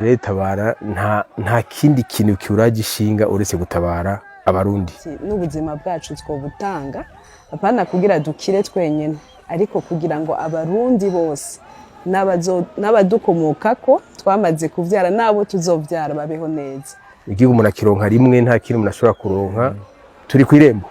Umuhari Tabara nta kindi kintu kiwuraje ishinga uretse gutabara Abarundi. N'ubuzima bwacu twobutanga, apana kugira dukire twenyine, ariko kugira ngo Abarundi bose n'abadukomokako twamaze kuvyara n'abo tuzovyara babeho neza. Igihugu umuntu akironka rimwe, nta kindi umuntu ashobora kuronka. Turi ku irembo.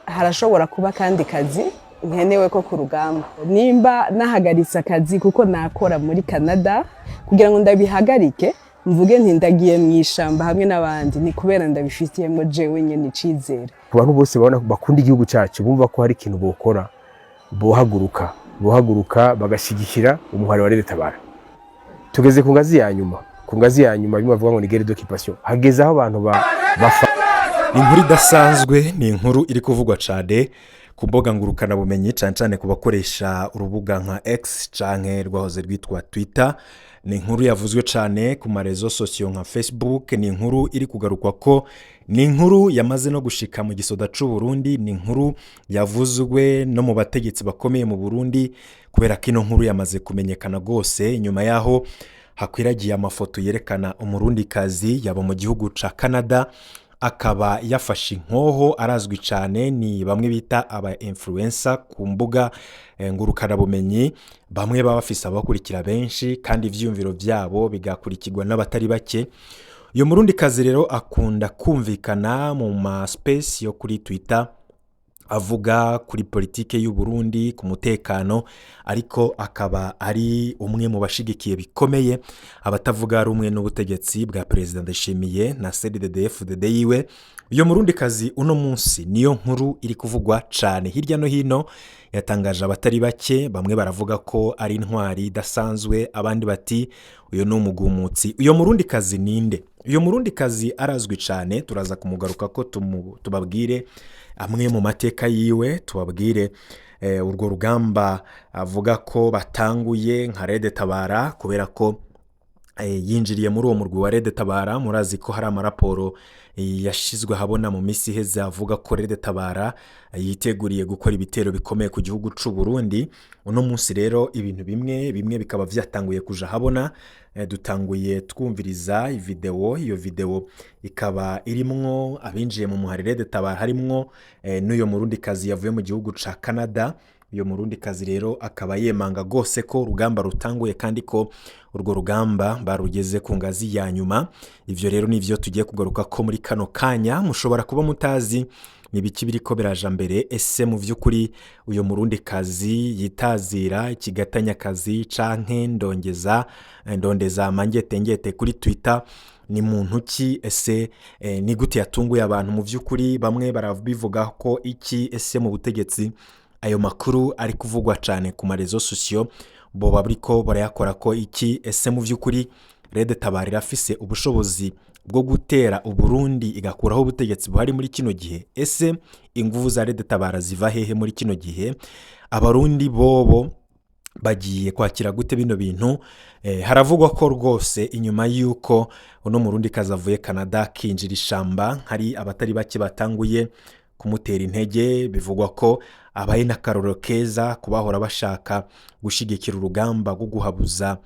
Harashobora kuba kandi kazi nkenewe ko ku rugamba, nimba nahagaritse akazi kuko nakora muri Canada, kugira ngo ndabihagarike mvuge nti ndagiye mu ishamba hamwe n'abandi, ni kubera ndabifitiyemo jewe nyene icizere. Ku bantu bose babona bakunda igihugu cyacu, bumva ko hari ikintu bokora, bohaguruka bagashigikira umuhari wa RED Tabara. Tugeze ku ngazi ya nyuma, ku ngazi ya nyuma bimwe bavuga ngo ni guerre d'occupation. Hageze aho abantu bafa. Ni inkuru idasanzwe, ni inkuru iri kuvugwa cyane ku mbuga ngurukanabumenyi, cyane cyane ku bakoresha urubuga nka X canke rwahoze rwitwa Twitter. Ni inkuru yavuzwe cyane ku ma réseaux sociaux nka Facebook. Ni inkuru iri kugarukwa ko ni inkuru yamaze no gushika mu gisoda c'u Burundi. Ni inkuru yavuzwe no mu bategetsi bakomeye mu Burundi, kubera ko ino nkuru yamaze kumenyekana rwose nyuma y'aho hakwiragiye amafoto yerekana Umurundikazi yaba mu gihugu ca Canada, akaba yafashe inkoho. Arazwi cyane, ni bamwe bita aba influencer ku mbuga ngurukanabumenyi, bamwe baba bafise abakurikira benshi kandi ivyiyumviro byabo bigakurikirwa n'abatari bake. Uyu Murundikazi rero akunda kumvikana mu ma space yo kuri Twitter avuga kuri politike y'u Burundi, ku mutekano, ariko akaba ari umwe mu bashigikiye bikomeye abatavuga rumwe n'ubutegetsi bwa Perezida Ndayishimiye na CNDD-FDD yiwe. Uyu Murundikazi uno munsi niyo nkuru iri kuvugwa cyane hirya no hino, yatangaje abatari bake. Bamwe baravuga ko ari intwari idasanzwe, abandi bati uyu ni umugumutsi. Uyu Murundikazi ninde? Uyu Murundikazi arazwi cyane, turaza kumugaruka ko tubabwire amwe mu mateka yiwe, tubabwire urwo rugamba avuga ko batanguye nka RED Tabara, kubera ko yinjiriye muri uwo murwi wa RED Tabara. Murazi ko hari amaraporo yashyizwe ahabona mu minsi iheze avuga ko RED Tabara yiteguriye gukora ibitero bikomeye ku gihugu cy'u Burundi. Uno munsi rero ibintu bimwe bimwe bikaba byatanguye kuja ahabona. Dutanguye twumviriza videwo, iyo videwo ikaba irimwo abinjiye mu muhari RED Tabara, harimwo n'uyo Murundikazi yavuye mu gihugu ca Canada. Uyu Murundikazi rero akaba yemanga rwose ko urugamba rutanguye kandi ko urwo rugamba barugeze ku ngazi ya nyuma. Ivyo rero nivyo tugiye kugaruka ko muri kano kanya. Mushobora kuba mutazi ni ibiki biriko biraja mbere. Ese mu by'ukuri uyu Murundikazi yitazira ikigatanyakazi canke ndongeza ndondeza mangetengete kuri Twitter ni muntu ki? Ese ni gute yatunguye abantu? Mu by'ukuri bamwe barabivuga ko iki? Ese mu butegetsi ayo makuru ari kuvugwa cyane ku ma réseaux sociaux boba bariko barayakora ko iki? Ese mu by'ukuri RED Tabara irafise ubushobozi bwo gutera Uburundi igakuraho ubutegetsi buhari muri kino gihe? Ese ingufu za RED Tabara ziva hehe muri kino gihe? Abarundi bobo bagiye kwakira gute bino bintu? Haravugwa ko rwose inyuma y'uko uno Murundikazi avuye Canada akinjira ishamba, hari abatari bake batanguye kumutera intege. Bivugwa ko abaye n'akarorero keza ku bahora bashaka gushyigikira urugamba rwo guhabuza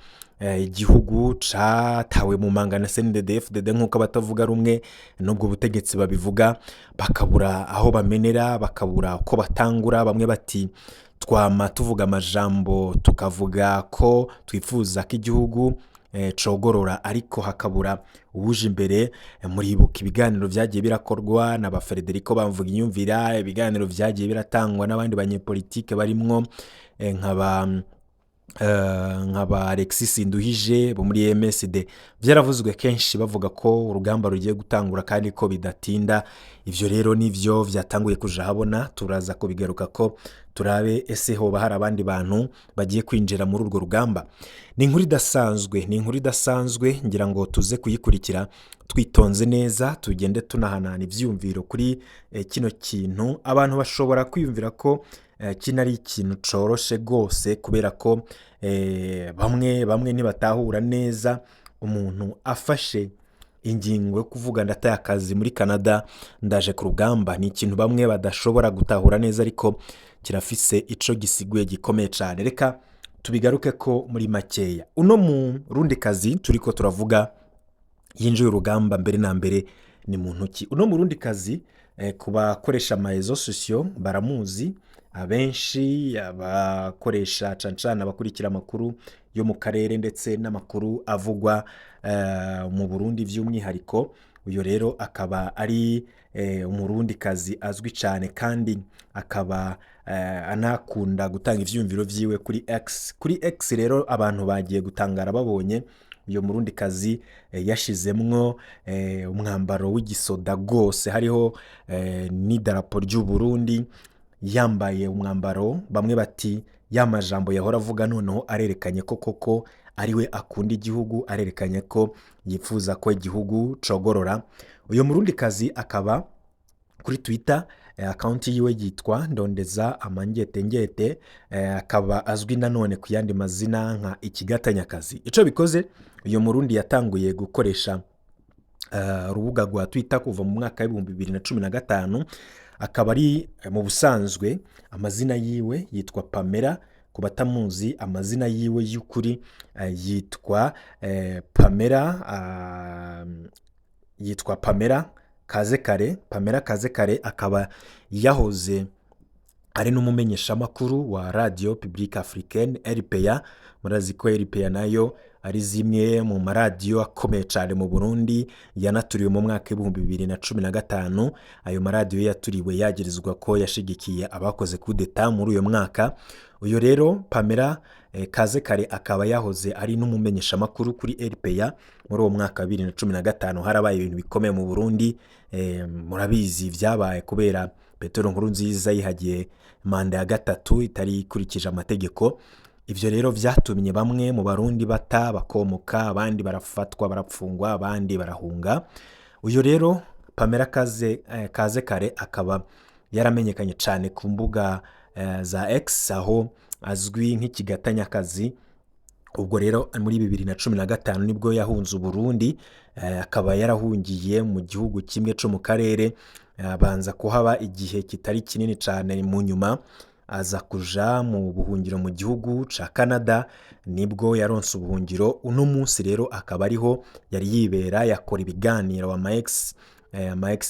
igihugu catawe mu manga na CNDD-FDD, nk'uko abatavuga rumwe n'ubwo butegetsi babivuga, bakabura aho bamenera, bakabura uko batangura. Bamwe bati twama tuvuga amajambo, tukavuga ko twifuza ko igihugu cogorora, ariko hakabura uwuje imbere. Muribuka ibiganiro vyagiye birakorwa na ba Federico Bamvuga Inyumvira, ibiganiro vyagiye biratangwa n'abandi banyepolitike barimwo nkaba Alexis Nduhije bo muri MSD. Byaravuzwe kenshi bavuga ko urugamba rugiye gutangura kandi ko bidatinda. Ivyo rero nivyo vyatanguye kuja habona, turaza kubigaruka ko turabe ese hoba hari abandi bantu bagiye kwinjira muri urwo rugamba. Ni inkuru idasanzwe, ni inkuru idasanzwe, ngira ngo tuze kuyikurikira twitonze neza, tugende tunahanana ivyiyumviro kuri kino kintu. Abantu bashobora kwiyumvira ko kino ari ikintu coroshe rwose, kubera ko bamwe bamwe ntibatahura neza umuntu afashe ingingo yo kuvuga ndataye akazi muri Canada, ndaje ku rugamba. Ni ikintu bamwe badashobora gutahura neza, ariko kirafise ico gisiguye gikomeye cyane. Reka Tubigaruke ko muri makeya. Uno Murundikazi turiko turavuga yinjiye urugamba, mbere na mbere ni muntu ki uno Murundikazi? Ku bakoresha ama réseaux sociaux baramuzi abenshi, abakoresha cane cane abakurikira amakuru yo mu karere ndetse n'amakuru avugwa mu Burundi by'umwihariko. Uyu rero akaba ari Umurundikazi azwi cyane, kandi akaba anakunda gutanga ivyiyumviro vyiwe kuri X. Kuri X rero abantu bagiye gutangara babonye uyu Murundikazi yashizemwo umwambaro w'igisoda rwose, hariho n'idarapo ry'u Burundi, yambaye umwambaro. Bamwe bati ya majambo yahora avuga noneho arerekanye ko koko ariwe akunda igihugu, arerekanye ko yifuza ko igihugu cogorora. Uyu Murundikazi akaba kuri Twitter account yiwe yitwa Ndondeza Amangetengete, akaba azwi nanone ku yandi mazina nka Ikigatanyakazi. Ico bikoze, uyu Murundi yatanguye gukoresha urubuga rwa Twitter kuva mu mwaka w'2015. Akaba ari mu busanzwe amazina yiwe yitwa Pamela. Ku batamuzi, amazina yiwe y'ukuri yitwa Pamela, yitwa Pamela Kazekare. Pamela Kazekare akaba yahoze ari n'umumenyeshamakuru wa Radio Publique Africaine, RPA. Murazi ko RPA nayo ari zimwe mu maradiyo akomeye cyane mu Burundi, yanaturiwe mu mwaka w'2015. Ayo maradiyo yaturiwe yagirizwa ko yashigikiye abakoze kudeta muri uyo mwaka. Uyu rero Pamela Kazekare akaba yahoze ari n'umumenyeshamakuru kuri RPA. Muri uwo mwaka wa 2015 harabaye ibintu bikomeye mu Burundi, murabizi byabaye kubera Petero Nkurunziza yihagiye manda ya gatatu itari ikurikije amategeko. Ivyo rero vyatumye bamwe mu Barundi bata bakomoka, abandi barafatwa barapfungwa, abandi barahunga. Uyu rero Pamela Kazekare akaba yaramenyekanye cyane ku mbuga za X, aho azwi nk'Ikigatanyakazi. Ubwo rero muri 2015 nibwo yahunze Uburundi, akaba yarahungiye mu gihugu kimwe cyo mu karere, abanza kuhaba igihe kitari kinini cyane, mu nyuma aza kuja mu buhungiro mu gihugu ca Canada, nibwo yaronse ubuhungiro. Uno munsi rero akaba ariho yari yibera, yakora ibiganiro ama X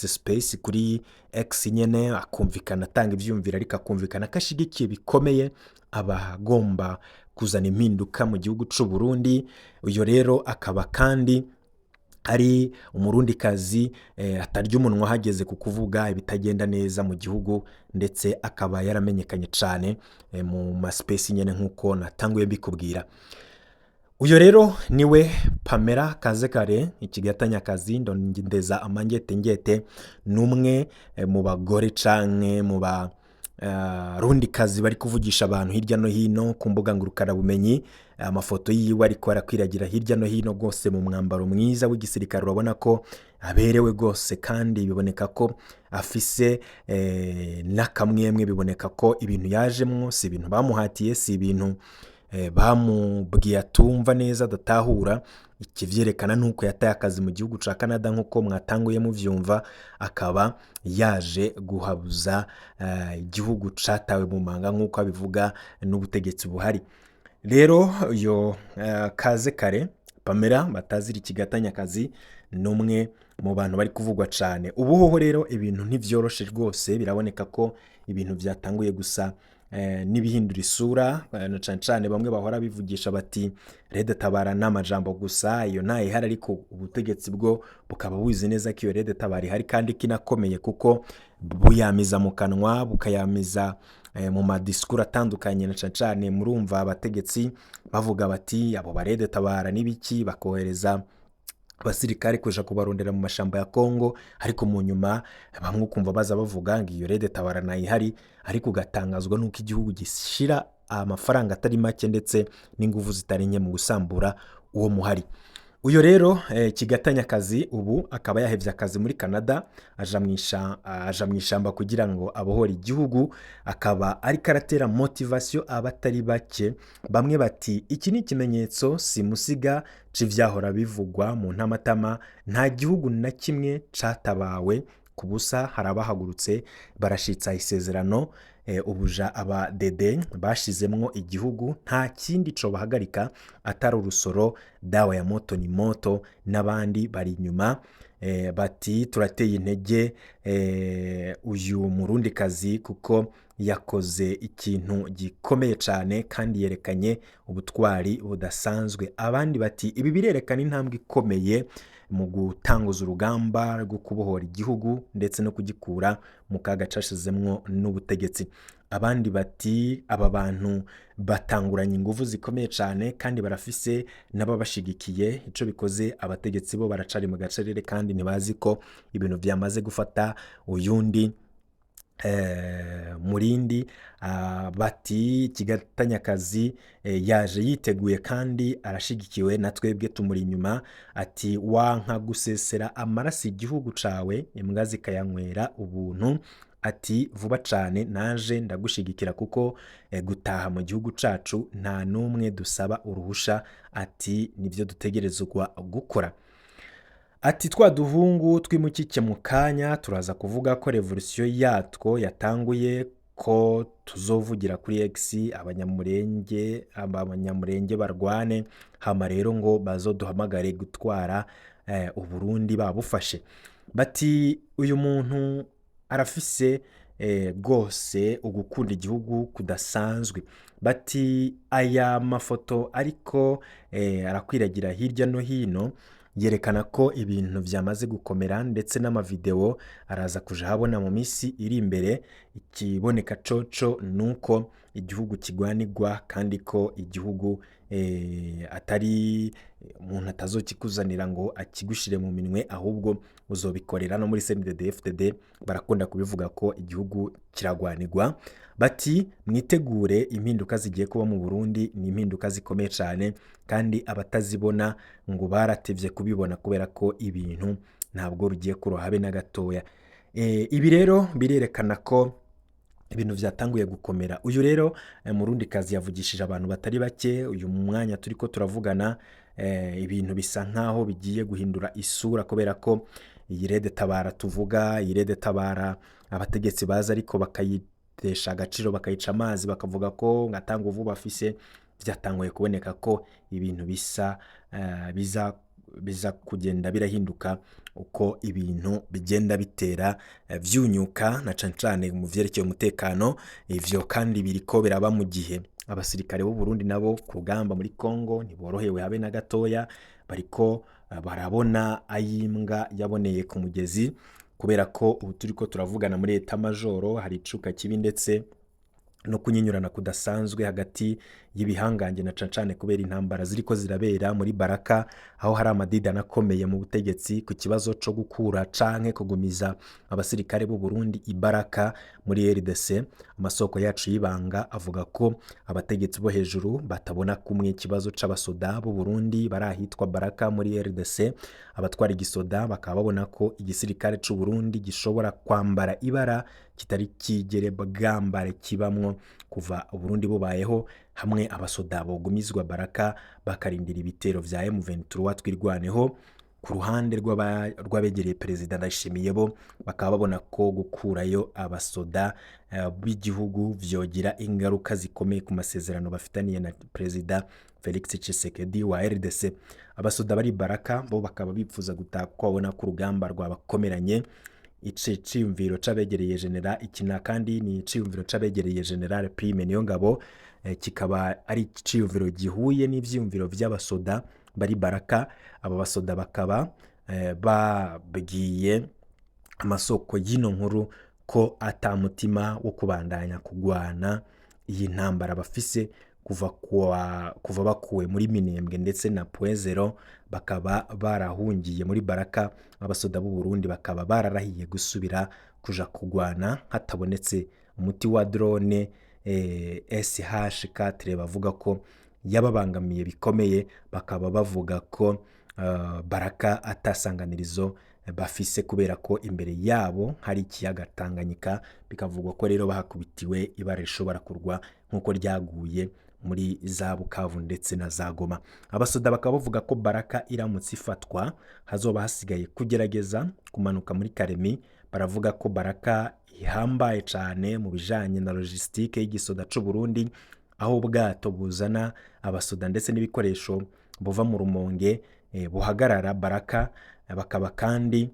Space kuri X nyene, akumvikana atanga ivyumviro, ariko akumvikana ko ashigikiye bikomeye abagomba kuzana impinduka mu gihugu c'u Burundi. Uyu rero akaba kandi ari Umurundikazi atarya umunwa hageze ku kuvuga ibitagenda neza mu gihugu, ndetse akaba yaramenyekanye cyane mu ma space nyene nk'uko natanguye mbikubwira. Uyu rero niwe Pamela Kazekare, Ikigatanyakazi, Ndondeza Amangetengete. Ni umwe mu bagore canke mu ba rundikazi bari kuvugisha abantu hirya no hino ku mbuga ngurukanabumenyi. Amafoto yiwe ariko arakwiragira hirya no hino rwose mu mwambaro mwiza w'igisirikare. Urabona ko aberewe rwose, kandi biboneka ko afise n'akamwemwe, biboneka ko ibintu yajemwo si ibintu bamuhatiye, si ibintu bamubwiye atumva neza, adatahura. Ikivyerekana nuko yataye akazi mu gihugu ca Canada, nk'uko mwatanguye muvyumva, akaba yaje guhabuza igihugu catawe mu manga, nk'uko abivuga, n'ubutegetsi buhari. Rero uyo Kazekare Pamela batazira Ikigatanyakazi ni umwe mu bantu bari kuvugwa cyane ubu. Hoho rero ibintu ntivyoroshe rwose, biraboneka ko ibintu byatanguye gusa n'ibihindura isura, na cane cane bamwe bahora bivugisha bati RED Tabara n'amajambo gusa, iyo ntayihari, ariko ubutegetsi bwo bukaba buzi neza ko iyo RED Tabara ihari kandi kinakomeye, kuko buyamiza mu kanwa, bukayamiza mu madisikuru atandukanye. Na cane cane murumva abategetsi bavuga bati abo ba RED Tabara n'ibiki, bakohereza abasirikare kuja kubarondera mu mashamba ya Kongo, ariko mu nyuma bamwe ukumva baza bavuga ngo iyo RED Tabara ntayihari, ariko ugatangazwa n'uko igihugu gishira amafaranga atari make ndetse n'inguvu zitari nke mu gusambura uwo muhari. Uyo rero Kigatanyakazi ubu akaba yahevye akazi muri Canada, aja mu ishamba kugira ngo abohore igihugu. Akaba ariko aratera motivation abatari bake. Bamwe bati iki ni ikimenyetso simusiga c'ivyahora bivugwa mu ntamatama, nta gihugu na kimwe catabawe. ku busa. Hari abahagurutse barashitsa isezerano ubuja aba DD bashizemwo igihugu, nta kindi co bahagarika atari urusoro. Dawa ya moto ni moto. N'abandi bari inyuma bati turateye intege uyu murundikazi kuko yakoze ikintu gikomeye cyane kandi yerekanye ubutwari budasanzwe. Abandi bati ibi birerekana intambwe ikomeye mu gutanguza urugamba rwo kubohora igihugu ndetse no kugikura mu kaga cashizemwo n'ubutegetsi. Abandi bati aba bantu batanguranye ingufu zikomeye cyane kandi barafise n'ababashigikiye. Ico bikoze abategetsi bo baracari mu gacerere kandi ntibazi ko ibintu byamaze gufata uyundi murindi. Bati kigatanyakazi yaje yiteguye kandi arashigikiwe na twebwe tumuri inyuma. Ati wanka gusesera amaraso igihugu cawe imbwa zikayanywera ubuntu. Ati vuba cane naje ndagushigikira kuko gutaha mu gihugu cacu nta n'umwe dusaba uruhusha. Ati nibyo dutegerezwa gukora. Ati twa duhungu twimukike mu kanya turaza kuvuga ko revolution yatwo yatanguye, ko tuzovugira kuri X, abanyamurenge barwane hama rero ngo bazoduhamagare gutwara Uburundi babufashe. Bati uyu muntu arafise rwose ugukunda igihugu kudasanzwe. Bati aya mafoto ariko arakwiragira hirya no hino yerekana ko ibintu byamaze gukomera, ndetse n'amavideo araza kuja habona mu minsi iri imbere. Ikiboneka coco nuko igihugu kigwanirwa kandi ko igihugu atari umuntu atazokikuzanira ngo akigushire mu minwe, ahubwo uzobikorera. No muri CNDD-FDD barakunda kubivuga ko igihugu kiragwanirwa. Bati mwitegure impinduka zigiye kuba mu Burundi, ni impinduka zikomeye cyane kandi abatazibona ngo baratevye kubibona kubera ko ibintu ntabwo bigiye kuroha habe na gatoya. Ibi rero birerekana ko ibintu byatanguye gukomera. Uyu rero murundi kazi yavugishije abantu batari bake. Uyu mwanya turiko turavugana ibintu bisa nkaho bigiye guhindura isura, kubera ko iyi RED Tabara tuvuga, iyi RED Tabara abategetsi baza ariko bakayitesha agaciro, bakayica amazi, bakavuga ko ngatanga ubu bafise, byatanguye kuboneka ko ibintu bisa biza kugenda birahinduka uko ibintu bigenda bitera vyunyuka, na cane cane mu vyerekeye umutekano. Ivyo kandi biriko biraba mu gihe abasirikare b'u Burundi nabo ku rugamba muri Congo ntiborohewe habe na gatoya, bariko barabona ayimbwa yaboneye ku mugezi, kubera ko ubu turiko turavugana muri état major hari icuka kibi ndetse no kunyinyurana kudasanzwe hagati y'ibihangange, na cane cane kubera intambara ziriko zirabera muri Baraka, aho hari amadidani akomeye mu butegetsi ku kibazo co gukura canke kugumiza abasirikare b'u Burundi i Baraka muri RDC. Amasoko yacu y'ibanga avuga ko abategetsi bo hejuru batabona kumwe ikibazo c'abasoda b'u Burundi bari ahitwa Baraka muri RDC. Abatwara igisoda bakaba babona ko igisirikare c'u Burundi gishobora kwambara ibara kitari kigere bwambare kibamwo kuva Uburundi bubayeho, hamwe abasoda bogumizwa Baraka bakarindira ibitero vya M23 Twirwaneho. Ku ruhande rw'abegereye perezida Ndayishimiye, bo bakaba babona ko gukurayo abasoda b'igihugu vyogira ingaruka zikomeye ku masezerano bafitaniye na perezida Felix Tshisekedi wa RDC. Abasoda bari Baraka bo bakaba bipfuza gutaha kuko babona ko urugamba rwabakomeranye. Ici ciyumviro c'abegereye general iki na kandi ni iciyumviro c'abegereye general Prime Niyongabo, kikaba ari iciyumviro gihuye n'ivyiyumviro vy'abasoda bari Baraka. Aba basoda bakaba babwiye amasoko y'ino nkuru ko ata mutima wo kubandanya kugwana iyi ntambara bafise kuva bakuwe muri Minembwe ndetse na Point Zero, bakaba barahungiye muri Baraka. Abasoda b'u Burundi bakaba bararahiye gusubira kuja kugwana hatabonetse umuti wa drone SH4 bavuga ko yababangamiye bikomeye. Bakaba bavuga ko Baraka atasanganirizo bafise kubera ko imbere yabo hari ikiyaga Tanganyika, bikavugwa ko rero bahakubitiwe ibara rishobora kurwa nk'uko ryaguye muri za Bukavu ndetse na za Goma. Abasoda bakaba bavuga ko Baraka iramutse ifatwa hazoba hasigaye kugerageza kumanuka muri Karemi. Baravuga ko Baraka ihambaye cane mu bijanye na logistique y'igisoda c'u Burundi, aho ubwato buzana abasoda ndetse n'ibikoresho buva mu Rumonge buhagarara Baraka. Bakaba kandi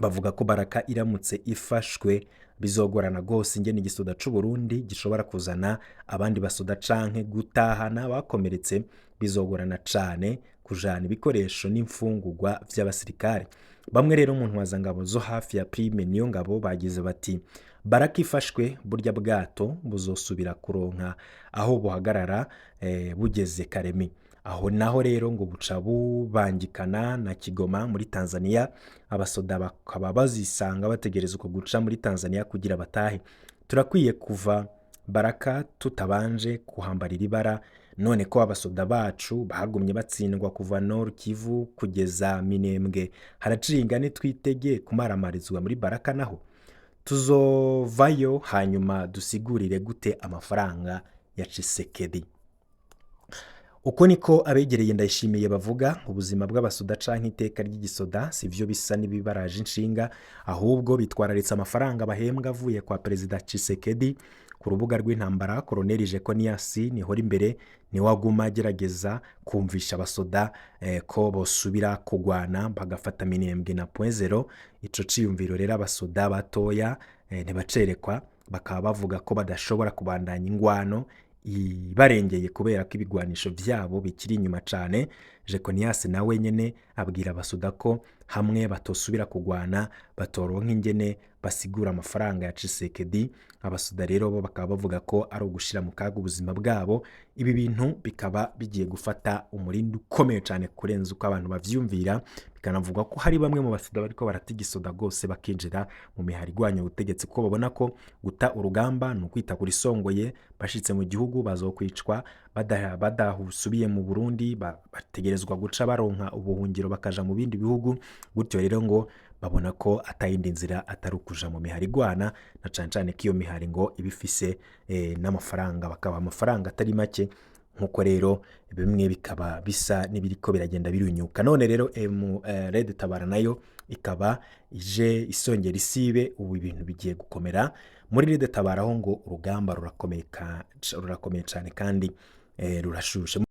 bavuga ko Baraka iramutse ifashwe bizogorana rwose ingene igisoda c'u Burundi gishobora kuzana abandi basoda canke gutahana bakomeretse. Bizogorana cane kujana ibikoresho n'imfungurwa vy'abasirikare. Bamwe rero mu ntwazangabo zo hafi ya Prime niyo ngabo bagize bati: "Baraka ifashwe, burya bwato buzosubira kuronka aho buhagarara bugeze Karemi. Aho naho rero ngo buca bubangikana na Kigoma muri Tanzania, abasoda bakaba bazisanga bategerezwa guca muri Tanzania kugira batahe. Turakwiye kuva Baraka tutabanje kuhambarira ibara. None ko abasoda bacu bagumye batsindwa kuva Nord Kivu kugeza Minembwe, haraciye ingane, twitege kumaramarizwa muri Baraka naho? Tuzovayo hanyuma dusigurire gute amafaranga ya Tshisekedi?" Uko niko abegereye Ndayishimiye bavuga. Ubuzima bw'abasoda canke iteka ry'igisoda sivyo bisa n'ibibaraje inshinga, ahubwo bitwararitse amafaranga bahembwa avuye kwa Perezida Tshisekedi. Ku rubuga rw'intambara, Koloneli Jekoniasi nihora imbere, niwe aguma agerageza kumvisha abasoda ko bosubira kugwana bagafata Minembwe na Point Zero. Ico ciyumviro rero abasoda batoya ntibacerekwa, bakaba bavuga ko badashobora kubandanya ingwano ibarengeye kubera ko ibigwanisho vyabo bikiri inyuma cane. Jekonias nawe nyene abwira abasoda ko hamwe batosubira kugwana batoronka ingene basigura amafaranga ya Tshisekedi. Abasoda rero bo bakaba bavuga ko ari ugushira mu kaga ubuzima bwabo. Ibi bintu bikaba bigiye gufata umurindi ukomeye cyane kurenza uko abantu bavyumvira. Bikanavugwa ko hari bamwe mu basoda bariko barata igisoda rwose, bakinjira mu mihari igwanya ubutegetsi, kuko babona ko guta urugamba ni ukwita kuri songoye. Bashitse mu gihugu bazokwicwa, badahusubiye mu Burundi bategerezwa guca baronka ubuhungiro bakaja mu bindi bihugu. Gutyo rero ngo babona ko atayindi nzira atari ukuja mu mihari igwana, na cane cane ko iyo mihari ngo iba ifise n'amafaranga, bakaba amafaranga atari make. Nkuko rero bimwe bikaba bisa n'ibiriko biragenda birunyuka. None rero Red Tabara nayo ikaba ije isongera isibe. Ubu ibintu bigiye gukomera muri Red Tabara, aho ngo urugamba rurakomeye, rurakomeye cyane kandi rurashushe.